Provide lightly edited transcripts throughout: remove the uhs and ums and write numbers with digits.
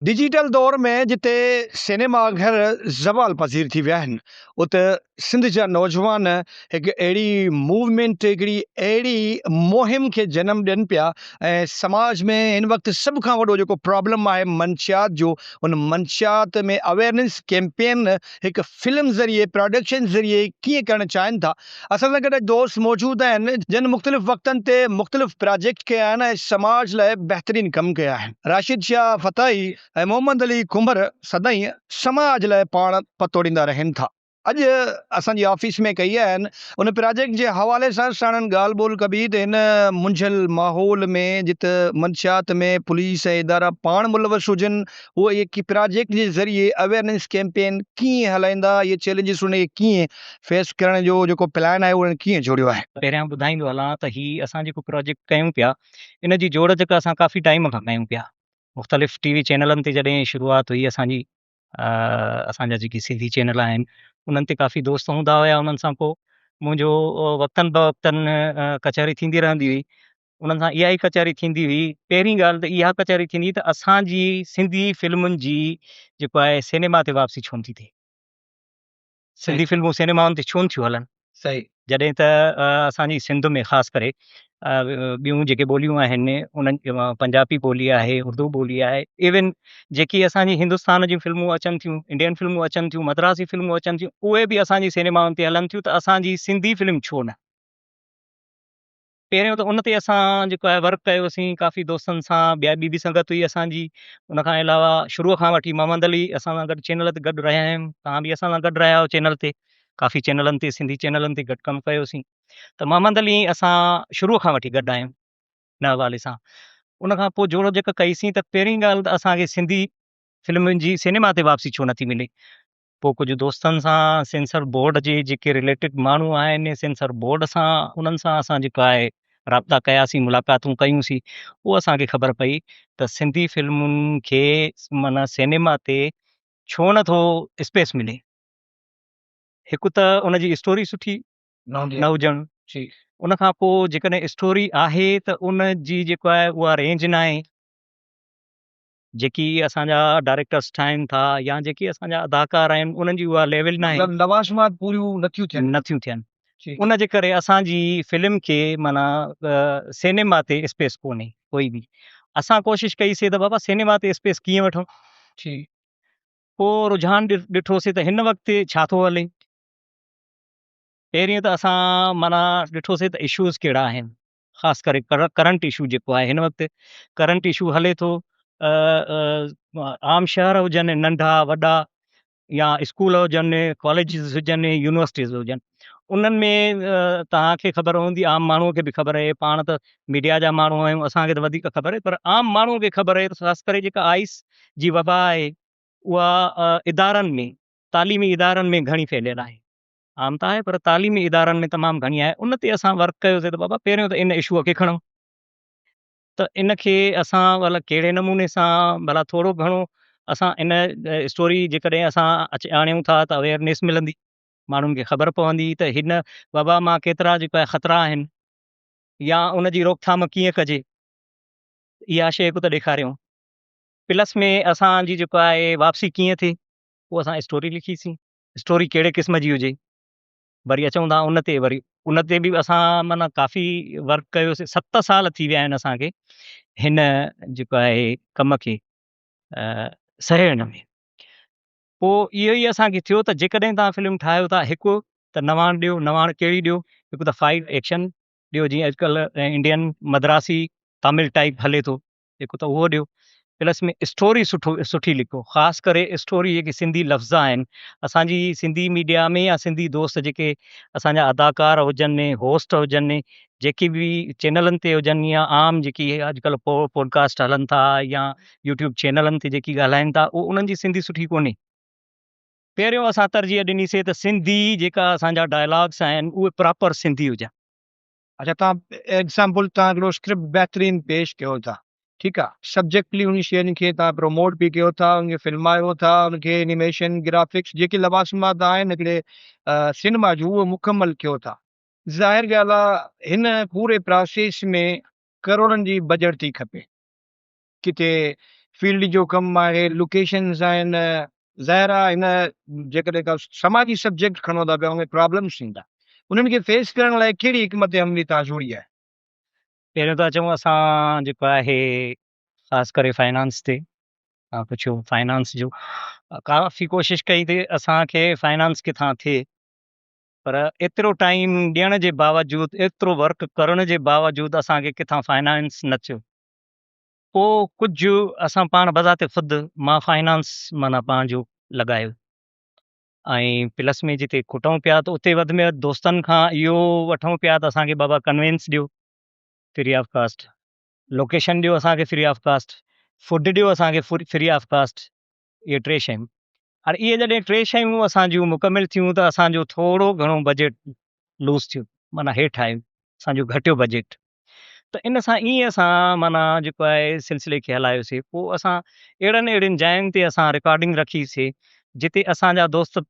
Digital دور ۾ جتي cinema گهر زوال پذير ٿي ويا آهن ات سنڌ جا نوجوان هڪ اهڙي موومينٽ هڪڙي اهڙي مهم کي جنم ڏين پيا ۽ سماج ۾ هن وقت سڀ کان وڏو جيڪو پرابلم آهي منشيات جو ان منشيات ۾ اويئرنيس ڪيمپين هڪ فلم ذريعي پراڊڪشن ذريعي ڪيئن ڪرڻ چاهين ٿا اسان سان گڏ اڄ دوست موجود آهن جن مختلف وقتن تي مختلف پراجيڪٽ ڪيا آهن ۽ سماج لاء بهترين ڪم ڪيا آهن. راشد شاهه فتاحي ۽ محمد علي ڪنڀر سدائين سماج لاء پاڻ پتوڙيندا رهن ٿا. اڄ اسان جي آفيس ۾ ڪئي آهن ان پراجيڪٽ جي حوالي سان ساڻن ڳالهه ٻولهه ڪبي ته هن منجهيل ماحول ۾ جت منشيات ۾ پوليس ۽ ادارا پاڻ ملوث هجن هو اهي پراجيڪٽ جي ذريعي اويئرنيس ڪيمپين ڪيئن هلائيندا اهي چئلينجز ان کي ڪيئن فيس ڪرڻ جو جيڪو پلان آهي اهو انهن ڪيئن جوڙيو آهي؟ پهريان ٻڌائيندو هلان ته هي اسان جيڪو پراجيڪٽ ڪيون پيا ان جي جوڙ جڪ اسان ڪافي ٽائيم کان ڪيون پيا مختلف ٽي وي چينلن تي جڏهن شروعات هئي اسان جي اسان جا جيڪي سنڌي چينل آهن انهن تي ڪافي دوست هوندا هيا انهن سان پوء منهنجو وقتن بوقتن ڪچهري ٿيندي رهندي هئي انهن سان اها ئي ڪچهري ٿيندي هئي پهرين ڳالهه ته اها ڪچهري ٿيندي ته اسان جي سنڌي فلمن جي جيڪو آهي سينيما تي واپسي ڇو نٿي ٿئي سنڌي فلمون سينيمائن تي ڇو نٿيون هلن؟ صحيح. جڏهن ته اسان جي سنڌ ۾ خاص ڪري ٻيون جيڪي ٻوليون آهن انهن پنجابي ٻولي آهي اردو ٻولي آهي ايون جيڪي اسان جي هندستان جون فلمون اچن ٿيون انڊين فلمون اچن ٿيون مدراسي فلمون اچن ٿيون اهي به اسان جي سينيمائن تي هلن ٿيون ته اسان جي سنڌي فلم ڇو نه؟ پهريون ته ان تي اسان جيڪو آهي ورڪ ڪيوسين ڪافي دوستن سان ٻيا ٻي به سنگت هئي اسان جي ان کان علاوه شروع کان وٺي محمد علي اسان سان گڏ چينل تي گڏ رهيا آهيون توهان به اسان سان گڏ رهيا آهيو چينل تي ڪافي چينلن تي سنڌي چينلن تي گڏ ڪم ڪيوسين ته محمد علي اسان شروع کان وٺي گڏ آهيون ان حوالي سان ان کان پوء جوڙ جڪ ڪئيسين ته پهرين ڳالهه ته اسان کي سنڌي فلمن جي سينيما تي واپسي ڇو نٿي ملي پوء ڪجهه دوستن سان سينسر بورڊ جي جيڪي رليٽيڊ ماڻهو آهن سينسر بورڊ سان انهن سان اسان جيڪو آهي رابطا ڪياسين ملاقاتون ڪيونسين پوء اسان کي خبر پئي ته سنڌي فلمن کي معنيٰ سينيما تي ڇو نه ٿو اسپيس ملي هڪ ته ان جي اسٽوري سٺي نه هجڻ ان کان پوء جيڪڏهن اسٽوري آهي ته ان جي جيڪو آهي اها رينج ناهي جيڪي اسان جا ڊائريڪٽرس ٺاهين ٿا يا جيڪي اسان جا اداڪار آهن انهن جي اها ليول ناهي مطلب لوازمات پوريون نٿيون ٿين نٿيون ٿين ان جي ڪري اسان جي فلم کي معنيٰ سينيما تي اسپيس ڪونهي ڪوئي به اسان ڪوشش ڪئي سي ته بابا سينيما تي اسپيس ڪيئن وٺون پوء رجحان ڏٺوسي ته هن وقت ڇا ٿو هلي پهرين ته اسان معنيٰ ڏٺوسي ته اشوز ڪهڙا آهن خاص ڪري ڪرنٽ اشو جيڪو آهي هن وقت ڪرنٽ اشو هلي ٿو عام شهر هجن ننڍا وڏا يا اسڪول هجن ڪاليجز هجن يونيورسٽيز هجن انهن ۾ توهان کي خبر هوندي عام ماڻهو کي به خبر آهي پاڻ ته ميڊيا جا ماڻهو آهيون اسان کي ته وڌيڪ خبر آهي پر عام ماڻهو کي خبر آهي خاص ڪري جيڪا آئس جي وبا آهي اها ادارن ۾ تعليمي ادارن ۾ گهڻي ڦهليل آهي عام ته آهي پر تعليمي ادارن ۾ تمام گهڻي آهي ان تي اسان ورڪ ڪيوسي ته بابا پهريون ته ان اشو کي کڻو ته ان کي اسان ڀلا ڪهڙي نموني سان ڀلا ٿورو گهڻو اسان ان اسٽوري جيڪڏهن اسان اچ آڻيون ٿا ته اويئرنيس ملندي ماڻهن کي خبر پوندي ته هن وبا مان ڪيترا جيڪا خطرا آهن يا ان جي روڪٿام ڪيئن ڪجي اها شيء هڪ ته ڏيکاريون پلس ۾ اسان جي جيڪو آهي واپسي ڪيئن ٿي پوء اسان اسٽوري لکيسين اسٽوري ڪهڙي قسم جي هجي وري اچون ٿا ان تي وري ان تي به اسان معنيٰ ڪافي ورڪ ڪيوسي ست سال ٿي ويا آهن اسانکي هن جيڪو آهي ڪم کي سهيڙڻ ۾ پوء اهو ئي اسانکي ٿيو ته جيڪڏهن تان فلم ٺاهيو ٿا هڪ ته نواڻ ڏيو نواڻ ڪهڙي ڏيو هڪ ته فائٽ ايڪشن ڏيو جيئن اڄڪلهه انڊين مدراسي تامل ٽائپ هلي ٿو هڪ ته اهو ڏيو پلس ۾ اسٽوري سٺو سٺي لکو خاص ڪري اسٽوري جيڪي سنڌي لفظ آهن اسان جي سنڌي ميڊيا ۾ يا سنڌي دوست جيڪي اسان جا اداڪار هجن هوسٽ هجن جيڪي به چينلن تي هجن يا عام جيڪي اڄڪلهه پوڊڪاسٽ هلن ٿا يا يوٽيوب چينلن تي جيڪي ڳالهائن ٿا اهو انهن جي سنڌي سٺي ڪونهي پهريون اسان ترجيح ڏني سي ته سنڌي جيڪا اسان جا ڊائلاگس آهن اهي پراپر سنڌي هجن اچا توهان ايگزامپل توهان هڪڙو اسڪرپٽ بهترين پيش ڪيو ٿا ٺيڪ آ سبجيڪٽلي ان شين کي توهان پروموٽ به ڪيو ٿا ان کي فلمايو ٿا ان کي اينيميشن گرافڪس جيڪي لوازمات آهن هڪڙي سينما جون اهي مڪمل ڪيو ٿا ظاهر ڳالهه آ هن پوري پراسيس ۾ ڪروڙن جي بجيٽ ٿي کپي ڪٿي فيلڊ جو ڪم آهي، لوڪيشنز آهن، ظاهر آهي هن جيڪڏهن ڪا سماجي سبجيڪٽ کڻو ٿا پيا ان ۾ پرابلمس ايندا، انهن کي فيس ڪرڻ لاء ڪهڙي حڪمت عملي توهان جوڙي آهي؟ پهريون ته اچون اسان جيڪو آهي خاص ڪري فائنانس تي، توهان پڇيو فائنانس جو ڪافي ڪوشش ڪئي ته اسان کي فائنانس ڪٿان ٿئي پر ايترو ٽائيم ڏيڻ جي باوجود ايترو ورڪ ڪرڻ جي باوجود اسان کي ڪٿان فائنانس نه ٿيو. پوء ڪجهه اسان پاڻ بذات خود مان فائنانس معنيٰ پنهنجو لڳايو ۽ پلس ۾ جتي کٽون پيا ته اتي وڌ ۾ وڌ دوستن کان اهو وٺون پيا ته اسان کي بابا ڪنوينس ڏيو فري آف ڪاسٽ، لوڪيشن ڏيو اسان کي فري آف ڪاسٽ، فوڊ ڏيو اسان کي فري آف ڪاسٽ، اهي ٽي شيون. هاڻي اهي جڏهن ٽي شيون اسان جون مڪمل ٿيون ته اسان جو ٿورو گهڻو بجيٽ لوز ٿيو معنيٰ هيٺ آيو اسان جو گهٽيو بجيٽ ته ان سان ائين اسان معنيٰ جيڪو آهي سلسلي کي هلايوسي پوء اسان اهڙن اهڙين جاين تي اسان رڪارڊنگ رکي سي جتي اسان جا دوست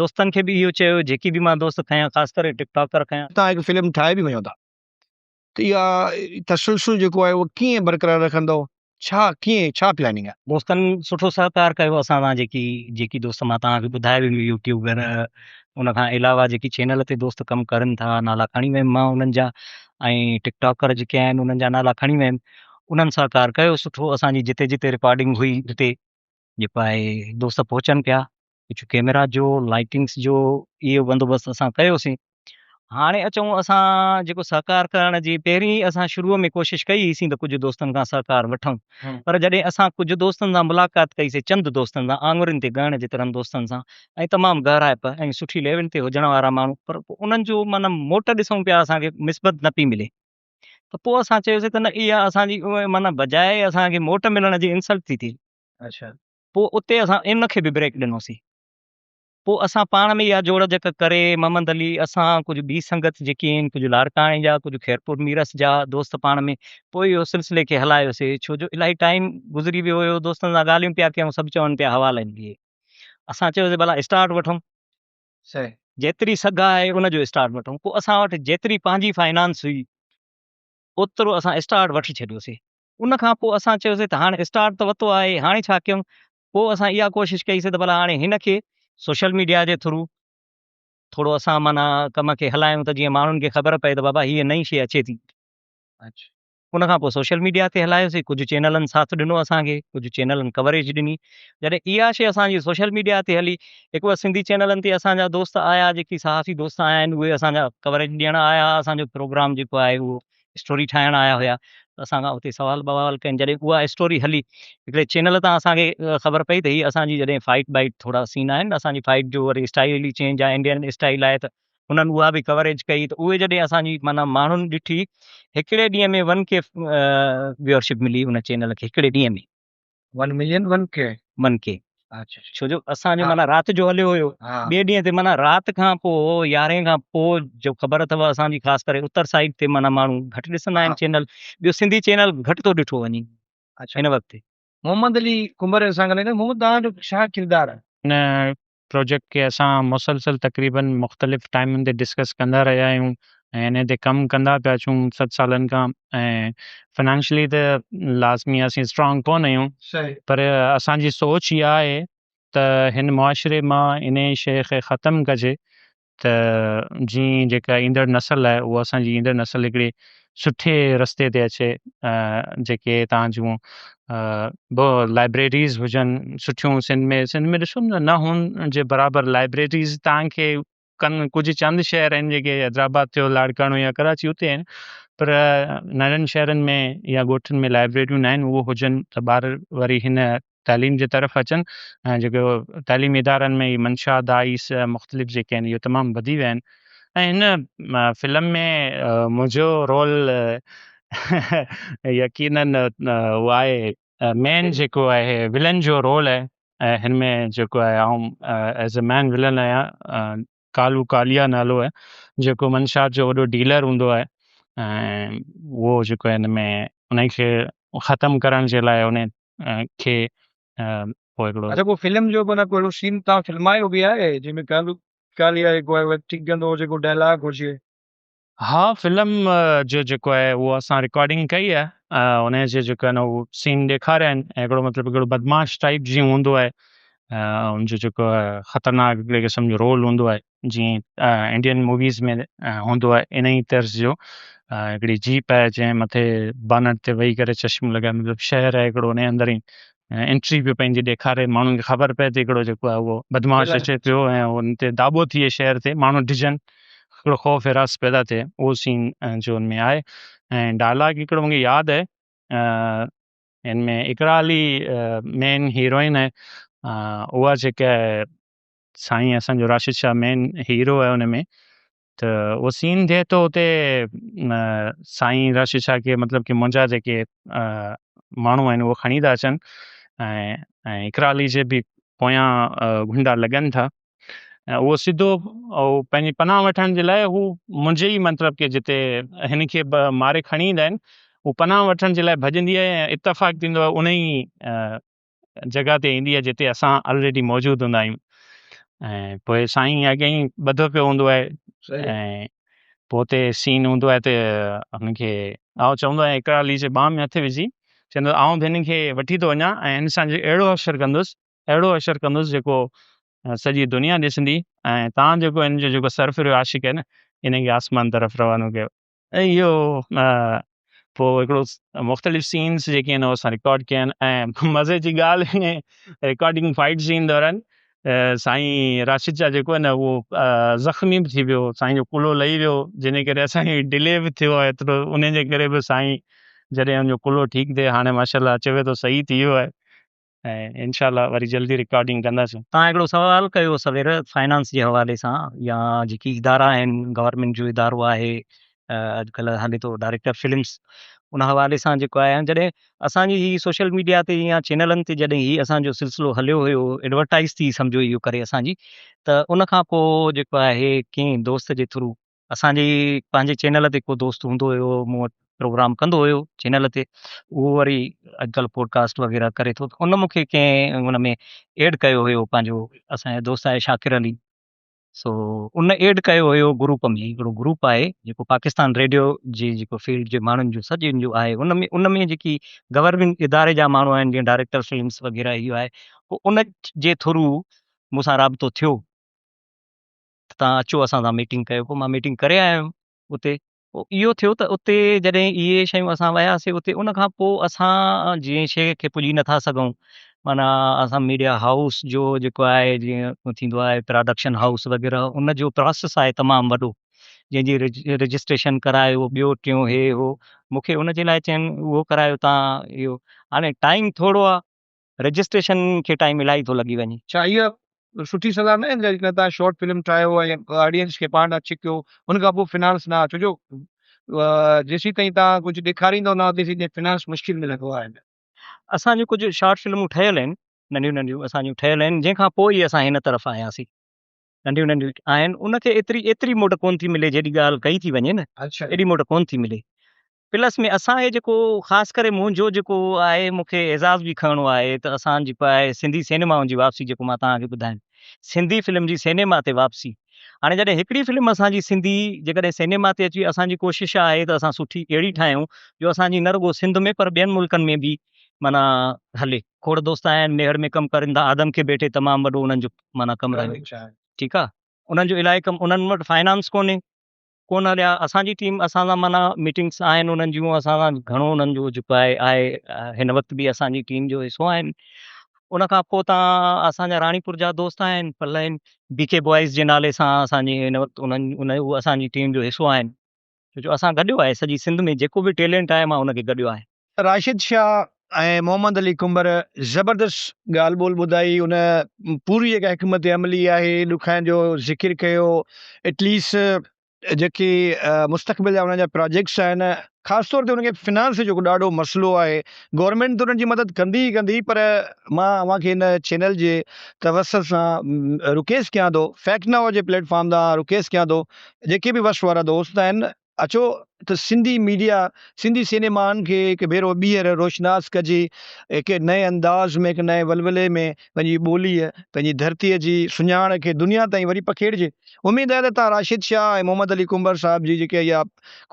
دوستن کي به اهو چيو جيڪي به مان دوست کنيا خاص ڪري ٽڪ ٽاڪر کنيا. تان هڪ فلم ٺاهي به وڃو ٿا ته اها تسلسل جيڪو آهي اهو ڪيئن برقرار رکندو ڇا ڪيئن ڇا پلاننگ آهي؟ دوستن سٺو سهڪار ڪيو اسان سان جيڪي جيڪي دوست مان توهان کي ٻڌايو به يوٽيوبر ان کان علاوه جيڪي چينل تي دوست ڪم ڪرن ٿا نالا کڻي ويم مان انهن جا ۽ ٽڪ ٽاڪر جيڪي آهن انهن جا نالا کڻي ويم انهن سهڪار ڪيو سٺو اسان جي جتي جتي رڪارڊنگ هئي اتي جيڪو آهي دوست پهچن پيا ڪجهه ڪيمرا جو لائٽنگس جو اهو بندوبست اسان ڪيوسين هاڻي اچون اسان جيڪو سهڪار ڪرڻ جي پهرين اسان شروع ۾ ڪوشش ڪئي هئي سين ته ڪجهه دوستن کان سهڪار وٺون پر جڏهن اسان ڪجهه دوستن سان ملاقات ڪئي سي چند دوستن سان آڱرين تي ڳڻڻ جيترن دوستن سان ۽ تمام گهرائپ ۽ سٺي ليول تي هجڻ وارا ماڻهو پر انهن جو معنيٰ موٽ ڏسون پيا اسان کي مثبت نه پئي ملي ته پوء اسان چيوسي ته نه اها اسان جي معنيٰ بجاء اسان کي موٽ ملڻ جي انسلٽ ٿي ٿئي. اڇا. پوء اتي اسان ان کي به بريڪ ڏنوسين. پوء اسان پاڻ ۾ اها جوڙجڪ ڪري محمد علي، اسان، ڪجهه ٻي سنگت جيڪي آهن، ڪجهه لاڙڪاڻي جا، ڪجهه خيرپور ميرس جا دوست پاڻ ۾ پوء اهو سلسلي کي هلايوسين، ڇو جو الاهي ٽائيم گذري ويو هيو، دوستن سان ڳالهيون پيا ڪيون، سڀ چون پيا حوالا ڏي. اسان چيوسين ڀلا اسٽارٽ وٺون. صحيح. جيتري سگهه آهي ان جو اسٽارٽ وٺون. پوء اسان وٽ جيتري پنهنجي فائنانس هئي، اوترو اسان اسٽارٽ وٺي ڇڏيوسين. ان کان پوء اسان چيوسين ته هاڻي اسٽارٽ ته وتو آهي هاڻي ڇا ڪيون؟ پوء اسان اها ڪوشش ڪئي سين ته ڀلا هاڻي هن کي سوشل ميڊيا جي ٿرو ٿورو اسان معنيٰ ڪم کي هلايون ته جيئن ماڻهن کي خبر پئي ته بابا هيء نئين شيء اچي ٿي. ان کان پوء سوشل ميڊيا تي هلايوسين ڪجهه چينلن ساٿ ڏنو اسان کي ڪجهه چينلن ڪوريج ڏني جڏهن اها شيء اسان جي سوشل ميڊيا تي هلي هڪ ٻه سنڌي چينلن تي اسان جا دوست آيا جيڪي صحافي دوست آيا آهن اهي اسان جا ڪوريج ڏيڻ آيا اسان جو پروگرام جيڪو آهي اهو اسٽوري ٺاهڻ آيا هيا ته اسان کان اتي سوال بوال ڪين جڏهن اها اسٽوري هلي هڪڙي چينل تان اسان کي خبر پئي ته هي اسان جي جڏهن فائٽ بائٽ ٿورا سين آهن اسان جي فائٽ جو وري اسٽائل ئي چينج آهي انڊين اسٽائل آهي ته انهن اها به ڪوريج ڪئي ته اهي جڏهن اسان جي معنيٰ ماڻهن ڏٺي هڪڙي ڏينهن ۾ ون ڪي ويورشپ ملي ان چينل کي هڪڙي ڏينهن ۾ one million one K one K اڇا ڇو جو اسان جو معنيٰ رات جو هليو هيو ٻئي ڏينهن تي معنيٰ رات کان پوء يارهين کان پوء جو خبر اٿو اسان جي خاص ڪري اتر سائيڊ تي معنيٰ ماڻهو گهٽ ڏسندا آهن چينل ٻيو سنڌي چينل گهٽ ٿو ڏٺو وڃي هن وقت. محمد علي ڪنڀر سان ڳالهائيندا محمد توهان جو ڇا ڪردار آهي؟ هن پروجيڪٽ کي اسان مسلسل تقريبن مختلف ٽائمن تي ڊسڪس ڪندا رهيا آهيون ۽ ان تي ڪم ڪندا پيا اچون ست سالن کان ۽ فنانشلي ته لازمي اسين اسٽرانگ ڪونه آهيون پر اسان جي سوچ اها آهي ته هن معاشري مان ان شيء کي ختم ڪجي ته جيئن جيڪا ايندڙ نسل آهي اها اسان جي ايندڙ نسل هڪڙي سٺي رستي تي اچي جيڪي تان جون به لائبريريز هجن سٺيون سنڌ ۾ سنڌ ۾ ڏسو نه نه هن جي برابر لائبريريز تان کي ڪن ڪجهه چند شهر آهن جيڪي حيدرآباد ٿيو لاڙڪاڻو يا ڪراچي اتي آهن پر ننڍن شهرن ۾ يا ڳوٺن ۾ لائبريريون نه آهن اهو هجن ته ٻار وري هن تعليم جي طرف اچن ۽ جيڪو تعليمي ادارن ۾ هي منشا دائيس مختلف جيڪي آهن اهي تمام وڌي ويا آهن ۽ هن فلم ۾ منهنجو رول يقينن اهو آهي مين جيڪو آهي ولن جو رول آهي ۽ هن ۾ جيڪو آهي آئون ايز اي مين ولن آهيان ڪالو ڪاليا نالو آهي جيڪو منشات جو وڏو ڊيلر هوندو آهي ۽ اهو جيڪو آهي هن ۾ ان کي ختم ڪرڻ جي لاء ان کي پوء هڪڙو اچا ڪو فلم جو معنيٰ ڪو اهڙو سين توهان فلمايو به آهي جنهن ۾ ڪالو ڪاليا جيڪو آهي ايڪٽنگ ڪندو هجي ڪو ڊائلاگ هجي. ها فلم جو جيڪو آهي اهو اسان رڪارڊنگ ڪئي آهي ان جي جيڪو آهي نه اهو سين ڏيکاريا آهن ۽ هڪڙو مطلب هڪڙو بدمعاش ٽائپ جيئن هوندو آهي ان جو جيڪو خطرناڪ هڪڙي قسم جو رول هوندو آهي جيئن انڊين موويز ۾ هوندو آهي ان ئي طرز جو هڪڙي جيپ آهي جنهن مٿي بانٽ تي ويهي ڪري چشمو لڳائي مطلب شهر آهي هڪڙو ان جي اندر ئي انٽري پيو پنهنجي ڏيکاري ماڻهن کي خبر پئي ته هڪڙو جيڪو آهي اهو بدمعاش اچي پيو ۽ ان تي داٻو ٿئي شهر تي ماڻهو ڊڄن هڪڙو خوف حراس پيدا ٿئي اهو سين جو ان ۾ آهي ۽ ڊائلاگ هڪڙو مونکي ياد آهي ان ۾ اقرا علي مين هيروئن آهي اها جيڪا سائين اسان جو راشد شاهه مين هيرو آهي ان ۾ ته اهو سين ٿئي ٿو اتي سائين راشد شاهه کي مطلب ڪي منهنجا جيڪي ماڻهو آهن اهو کڻي ٿا اچن ۽ ۽ اقرا علي جي به پويان گهنڊا لڳن ٿا ۽ اهو سڌو پنهنجي پناهه وٺڻ جي لاء هو منهنجي ئي مطلب ڪي جتي هن کي ماري کڻي ايندا آهن هو پناهه وٺڻ جي لاء ڀڄندي آهي ۽ اتفاق ٿيندو آهي ان ئي جڳهه تي ايندي آهي جتي اسان آلريڊي موجود هوندا آهيون ۽ پوء سائين اڳي ئي ٻڌو پيو هوندو آهي ۽ پوء اتي سين هوندو آهي ته هن کي آئون چوندو آهيان اقرا علي جي ٻانهن ۾ هٿ وجهي چوندو آئون به هن کي وٺي ٿو وڃان ۽ هن سان اهڙو حشر ڪندس اهڙو حشر ڪندس جيڪو سڄي دنيا ڏسندي ۽ تان جيڪو هن جو جيڪو سرفريو عاشق آهي نه ان کي آسمان طرف روانو ڪيو ۽ اهو پوء هڪڙو مختلف سينس جيڪي آهن اسان رڪارڊ ڪيا آهن ۽ مزي جي ڳالهه رڪارڊنگ فائٽ سين دوران سائين راشد شاهه جيڪو آهي نه اهو زخمي به ٿي ويو سائين جو ڪلهو لهي ويو جنهن جي ڪري اسان کي ڊلي به ٿيو آهي ايترو ان جي ڪري به سائين جڏهن ان جو ڪلهو ٺيڪ ٿئي هاڻي ماشاء الله چوي ٿو صحيح ٿي ويو آهي ۽ انشاء الله وري جلدي رڪارڊنگ ڪنداسين. توهان هڪڙو سوال ڪيو سوير فائنانس جي حوالي سان يا جيڪي ادارا آهن گورنمينٽ جو ادارو آهي اڄڪلهه هلي ٿو ڊائريڪٽر فلمس ان حوالي سان جيڪو آهي جڏهن اسان جي هي سوشل ميڊيا تي يا چينلن تي جڏهن هي اسان جو سلسلو هليو هيو ايڊورٽائز ٿي سمجهو اهو ڪري اسان جي ته ان کان پوء جيڪو آهي ڪنهن دوست جي ٿرو اسان جي پنهنجي چينل تي ڪو دوست هوندو هيو مون وٽ پروگرام ڪندو هيو چينل تي اهو وري اڄڪلهه پوڊڪاسٽ وغيره ڪري ٿو ان مون کي ڪنهن ان ۾ ايڊ ڪيو هيو پنهنجو اسان جو دوست آهي شاڪر علي سو ان ايڊ ڪيو هيو گروپ ۾ هڪڙو گروپ آهي جيڪو پاڪستان ريڊيو جي جيڪو فيلڊ جي ماڻهن جو سڄن جو آهي ان ۾ ان ۾ جيڪي گورنمينٽ اداري جا ماڻهو آهن جيئن ڊائريڪٽر فلمس وغيره اهو آهي پوء ان جي ٿرو مون سان رابطو ٿيو ته توهان اچو اسان سان ميٽنگ ڪيو پوء مان ميٽنگ ڪري آيم اتي پوء اهو ٿيو ته اتي جڏهن اهي شيون اسان وياسي اتي ان کان پوء اسان جنهن شيء کي پڄي نٿا سگهون معنيٰ اسان ميڊيا هائوس جو جيڪو آهي جيئن ٿيندو آهي پراڊڪشن هائوس وغيره ان جو پراسيس آهي تمام وڏو جنهن جي رجسٽريشن ڪرايو ٻيو ٽيون هي هو مونکي ان جي لاء چين اهو ڪرايو تان اهو هاڻي ٽائيم ٿورو آهي رجسٽريشن کي ٽائيم الاهي ٿو لڳي وڃي. ڇا اها سٺي صلاح نه آهي جيڪڏهن توهان شارٽ فلم ٺاهيو ۽ آڊينس کي پاڻ ڏانهن ڇڪيو ان کان پوء فنانس نه ڇو جو جيسين تائين توهان ڪجهه ڏيکاريندو نه تيسين تائين فنانس مشڪل ملندو آهي. اسان جون ڪجهه شارٽ فلمون ٺهيل آهن ننڍيون ننڍيون اسان جون ٺهيل آهن جنهن کان پوء ئي اسان هن طرف آياسين ننڍيون ننڍيون آهن ان کي ايتري ايتري موٽ ڪون ٿي ملي جيڏي ڳالهه ڪئي ٿي وڃي نه ايڏي موٽ ڪون ٿي ملي پلس ۾ اسان کي جيڪو خاص ڪري منهنجو جيڪو آهي مون کي اعزاز به کڻڻو آهي ته اسان جيڪو آهي سنڌي سينمائن جي واپسي جيڪو مان توهان کي ٻڌايم سنڌي فلم جي سينما تي واپسي هاڻي جڏهن هڪڙي فلم اسان جي سنڌي جيڪڏهن سينما تي اچي اسان جي ڪوشش آهي ته اسان سٺي اهڙي ٺاهيون جو اسان جي نه رڳو سنڌ ۾ پر ٻين ملڪن ۾ به معنيٰ هلي کوڙ دوست آهن ميهڙ ۾ ڪم ڪرن ٿا آدم کي بيٺي تمام وڏو انهن جو معنيٰ ڪم رهيو ٺيڪ آهي انهن جو الاهي ڪم انهن وٽ فائنانس ڪونهي ڪونه هليا اسان جي ٽيم اسان سان معنيٰ ميٽنگس آهن انهن جون اسان سان گهڻو انهن جو جيڪو آهي آهي هن وقت به اسان جي ٽيم جو حصو آهن ان کان پوء تان اسان جا راڻيپور جا دوست آهن پل آهن بي ڪي بوائز جي نالي سان اسان جي هن وقت انهن ان هو اسان جي ٽيم جو حصو آهن ڇو جو اسان گڏيو آهي سڄي سنڌ ۾ جيڪو به ٽيلنٽ آهي مان ان کي گڏيو آهي. راشد شاهه ۽ محمد علي ڪنڀر زبردست ڳالهه ٻولهه ٻڌائي ان پوري جيڪا حڪمت عملي آهي ڏکائين جو ذڪر ڪيو ايٽليس جيڪي مستقبل جا انهن جا پراجيڪٽس آهن خاص طور تي انهن کي فنانس جو ڏاڍو مسئلو آهي گورنمينٽ ته انهن جي مدد ڪندي ئي ڪندي پر مان اوهان کي هن چينل جي توسط سان رڪويسٽ ڪيان ٿو فيڪٽ ناو جي پليٽ فارم تان رڪويسٽ ڪيان ٿو جيڪي به وس وارا دوست آهن. اچو ته سنڌي ميڊيا سنڌي سينيمائن کي هڪ ڀيرو ٻيهر روشناس ڪجي، هڪ نئين انداز ۾ هڪ نئين ولولي ۾ پنهنجي ٻوليء پنهنجي ڌرتيء جي سڃاڻ کي دنيا تائين وري پکيڙجي. اميد آهي ته توهان راشد شاهه ۽ محمد علي ڪنڀر صاحب جي جيڪي اها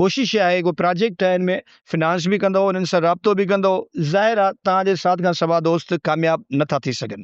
ڪوشش آهي هڪ پراجيڪٽ آهي ان ۾ فنانس به ڪندو انهن سان رابطو به ڪندو ظاهر آهي توهان جي ساٿ کان سوا دوست ڪامياب نٿا ٿي سگهن.